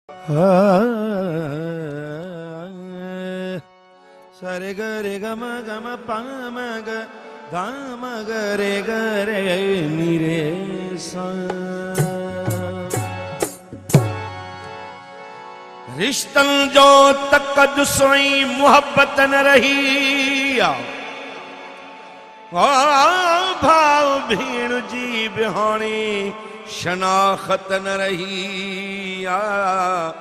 सरे ग रे ग म ग म प म ग ध म ग रे ग रे नि रे सा। रिश्तन जो तकदुस ऐं मुहबत न रही आहे, भाउ भेण जी बि हाणे शनाख़त न रही आहे।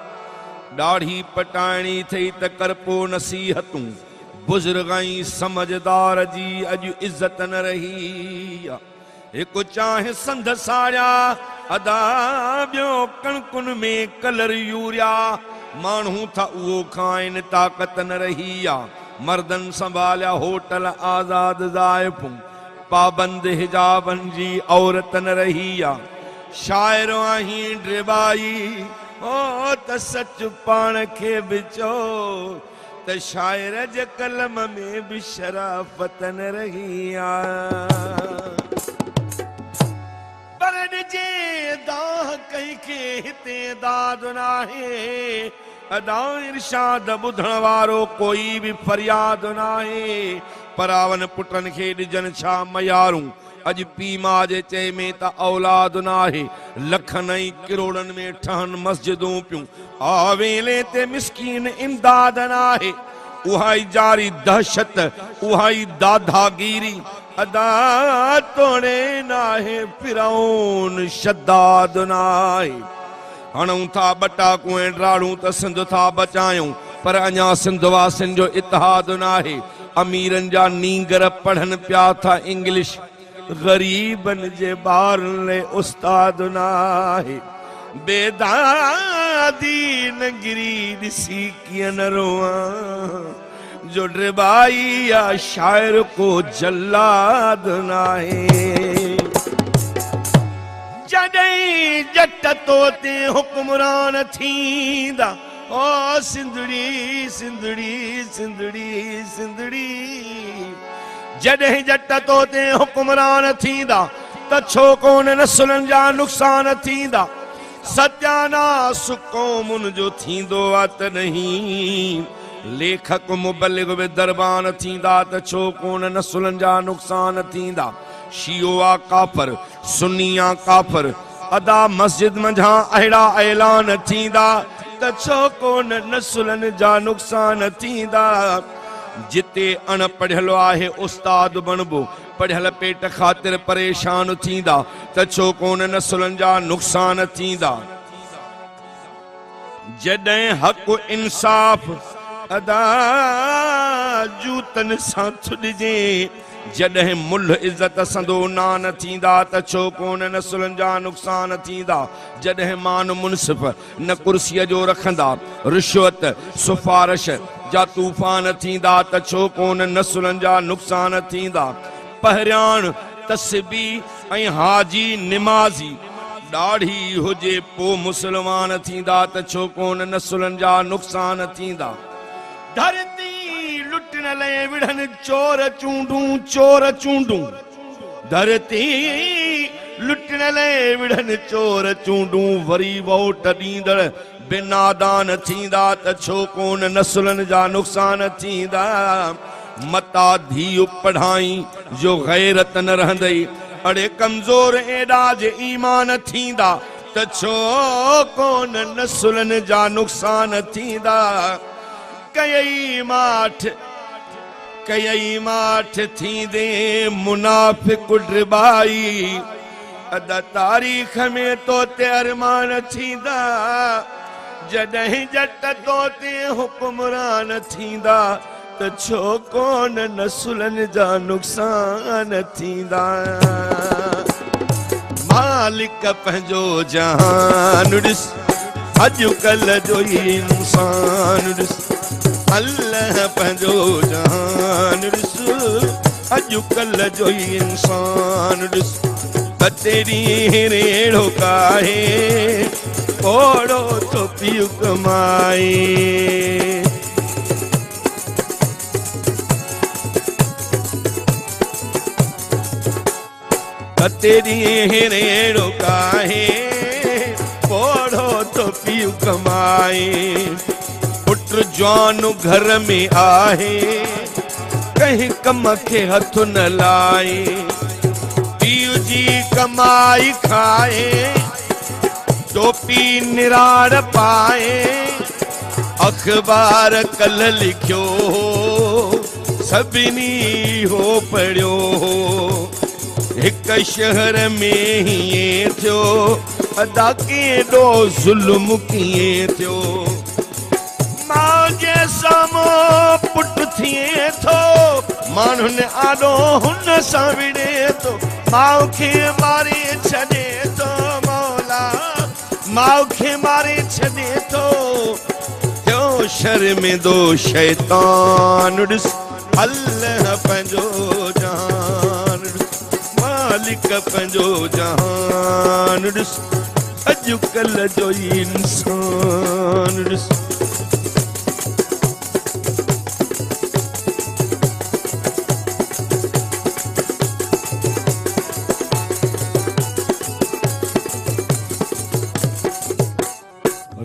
ॾाढ़ी पटाइणी अथई त कर पो नसीहतूं, बुज़ुर्ग ऐं समझदार जी अॼु इज़त न रही आहे। हिकु चांहि संध साड़िया अदा, ॿियो कणकुनि में कलर यूरिया, माण्हू था उहो खाइनि ताक़त न रही आहे। मर्दनि संभालिया होटल आज़ाद ज़ाइफूं, पाबंद हिजाबनि जी औरत न रही आहे। शाइर आहीं ड्रिबाई ओ त सच पाण खे बि चओ, त शाइर जे कलम में बि शराफ़त न रही आहे। पर ॾिजे दाह कंहिंखे हिते दाद नाहे, अदा इरशाद ॿुधण वारो कोई बि फरियाद नाहे। परावन पुटनि खे ॾिजनि छा मयारूं, अॼु पीउ माउ जे चए में त औलाद नाहे। लखनि ऐं किरोड़नि में ठहनि मस्जिदूं पियूं, आवेले ते मिसकीन इमदाद नाहे। उहा ई जारी दहशत, उहा ई दादागिरी, अदा तोड़े नाहे फिरौन शद्दाद नाहे। हणूं था ॿटाकूं ऐं ड्राड़ूं त सिंध था बचायूं, पर अञा सिंध वासियुनि जो इतिहाद नाहे। अमीरनि जा नींगर पढ़नि पिया था इंग्लिश, ग़रीबनि जे ॿारनि लाइ उस्ताद नाहे। बेदादी नगरी ॾिसी कीअं न रोआं, जो ड्रिबाई या शाइर को जल्लाद नाहे। जॾहिं जट तो ते हुक्मरान थींदा, ओ सिंधड़ी सिंधड़ी सिंधड़ी सिंधड़ी, जॾहिं जट तो ते हुक्मरान थींदा, त छो कोन नस्लनि जा नुक़सान थींदा। सत्यानाश क़ौमुनि जो थींदो आहे तॾहिं, लेखक मुबलिग बि दरबान थींदा, त छो कोन नस्लनि जा नुक़सान थींदा। शियो आहे काफ़र, सुन्नी आहे काफ़र, अदा मस्जिद मंझां अहिड़ा ऐलान थींदा, त छो कोन नस्लनि जा नुक़सान थींदा। जिते अण पढ़ियल आहे उस्ताद बणिबो, पढ़ियल पेट ख़ातिर परेशान थींदा, त छो कोन नस्लनि जा नुक़सान थींदा। जॾहिं हक़ इंसाफ़ अदा जूतनि सां थुॾिजे, जॾहिं मुल्ह इज़त संदो नान थींदा, त छो कोन नस्लनि जा नुक़सान थींदा। जॾहिं मान मुनसिफ़ न कुर्सीअ जो रखंदा, रिश्वत सिफारिश जा तूफ़ान थींदा, त छो कोन नस्लनि जा नुक़सान थींदा। पहिरियाण तस्बी ऐं हाजी निमाज़ी, ॾाढ़ी हुजे पोइ मुस्लमान थींदा, त छो कोन नस्लनि जा नुक़सान थींदा। धरती लुटण लाइ विढ़नि चोर चूंडूं, चोर चूंडूं, धरती लुटण लाइ विढ़नि चोर चूंडूं, वरी वोट ॾींदड़ बिनादान थींदा, त छो कोन नस्लनि जा नुक़सान थींदा। मता धीउ पढ़ाई जो ग़ैरत न रहंदई, अड़े कमज़ोर एॾा जे ईमान थींदा, त छो कोन नस्लनि जा नुक़सान थींदा। कयई माठ थींदे मुनाफ़िक ड्रिबाई, अदा तारीख़ में तो ते अरमान थींदा, जॾहिं जट तो ते हुक्मरान थींदा, त छो कोन नस्लनि जा नुक़सान थींदा। मालिक पंहिंजो जहान ॾिस, अॼुकल्ह जो इंसान ॾिस, अल्लाह पंहिंजो जहान ॾिस, अॼुकल्ह जो इंसान ॾिस। ॿ टे ॾींहुं अहिड़ो काहे, पोड़ो थो पीउ कमाए। ॿ टे ॾींहुं अहिड़ो काहे, पोड़ो थो पीउ ڪمائي पुट जवान घर में आहे कंहिं कम खे हथ न लाए पीउ जी कमाई खाए टोपी निराड़ पाए अख़बार कल लिखियो सभिनी हो पढ़ियो हिक शहर में हीअं थियो अदा केॾो ज़ुल्म कीअं थियो माउ जे साम्हूं पुट थिए थो माण्हुनि आॾो हुन सां विड़े थो माउ खे मारे छॾे थो मौला माउ खे मारे छॾे थो थियो शर्मिंदो शैतान ॾिस अल्लाह पंहिंजो जहान मालिक पंहिंजो जहान ॾिस अॼुकल्ह जो इंसान ॾिस।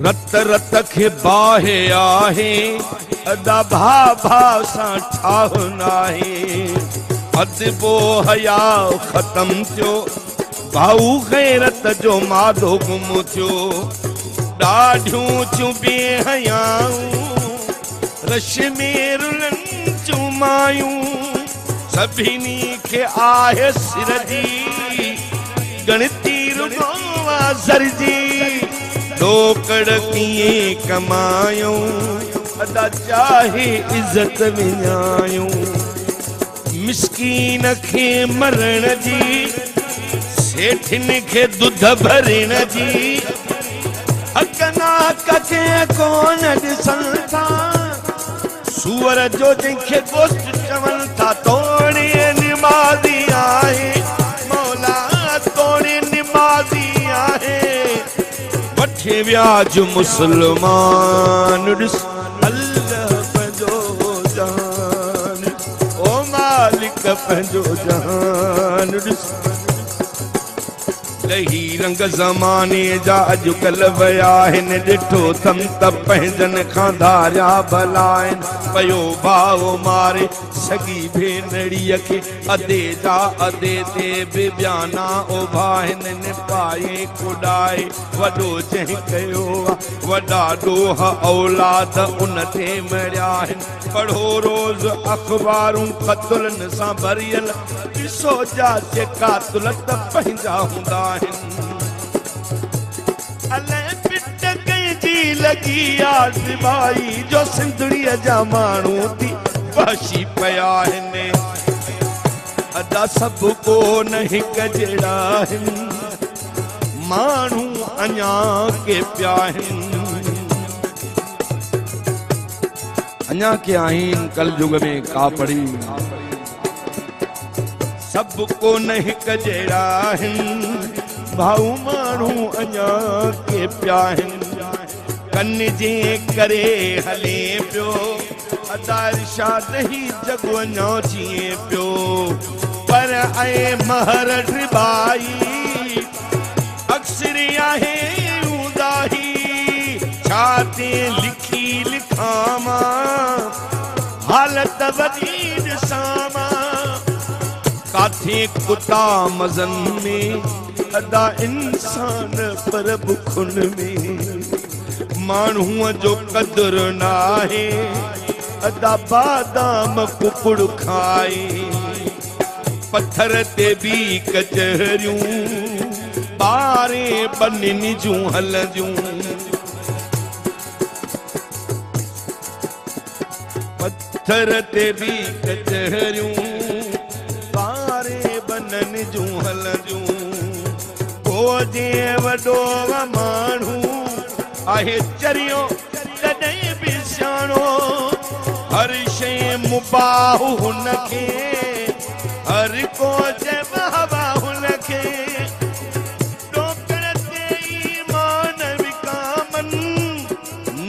रत रत खे बाहि आहे अदा भाउ भाउ सां ठाह नाहे अदबो हया ख़तम थियो भाऊ ग़ैरत जो मादो गुम थियो ॾाढियूं थियूं बेहयाऊं रश में रुलनि थियूं मायूं सभिनी खे आहे सिर जी ॻणती रुगो आहे ज़र जी ॾोकड़ कीअं कमायूं अदा चाहे इज़त विञायूं मिसकीन खे मरण जी सेठिन खे दुध भरण जी हक नाहक खे कोन ॾिसनि था सूअर जो जंहिंखे गोश्त चवनि था तोड़े निमाज़ी आहे मौला तोड़े निमाज़ी आहे वठे व्याज मुसलमान ॾिस अल्लाह पंहिंजो जहान ओ मालिक पंहिंजो जहान ॾिस। लही रंग ज़माने जा अॼुकल्ह विया आहिनि ॾिठो अथमि त पंहिंजनि खां धारिया भला आहिनि पियो भाउ मारे सॻी भेनड़ीअ खे अदे जा अदे ते बि बयाना उभा आहिनि निपाए कुॾाए वॾो जंहिं कयो आहे वॾा ॾोह औलाद उन ते मरिया आहिनि। पढ़ो रोज़ अख़बारूं क़तुलनि सां भरियल ॾिसो जाचे क़ातिल त पंहिंजा हूंदा आहिनि। अलाए पिट कंहिंजी लॻी आहे बाई जो सिंधड़ीअ जा माण्हू थी वहशी पिया आहिनि। अदा सभु कोन हिक जहिड़ा आहिनि माण्हू अञा के पिया आहिनि अञा के आहिनि कलयुग में कापड़ी सभु कोन हिक जहिड़ा आहिनि भाऊ माण्हू अञा के पिया आहिनि। कन जे करे हले पियो अदा इरशाद ही जॻो अञा जीए पियो पर ऐं महर ड्रिबाई अक्सर आहे ऊंदाही छा ते लिखी लिखामां हालत वॾी ॾिसां काथे कुता मज़न में अदा इंसान पर बुखुन में माण्हूअ जो क़दुरु नाहे अदा बादाम कुकुड़ खाए पथर ते बि कचहरियूं ॿारे ॿनिनि जूं हलंदियूं पथर ते बि कचहरियूं ॿारे ॿनिनि जूं हलंदियूं को जे वॾो माण्हू आहे चरियो तॾहिं बि सियाणो हर शइ मुबाह हुनखे हर को हवा हुनखे ॾोकड़ ते ईमान विकामन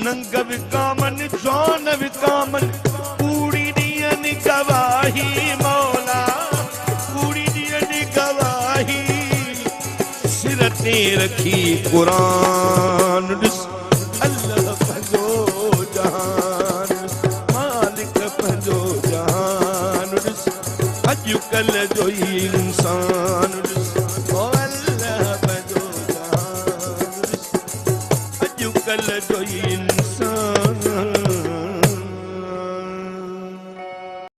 नंग विकामन जॉन विकामन कूड़ी ॾियनि गवाही मौला कूड़ी ॾियनि गवाही सिर ते रखी क़ुरान ॾिस। جهان ڏس، اڄڪلهه جو هي انسان ڏس. او الله پنهنجو جهان ڏس، اڄڪلهه جو هي انسان.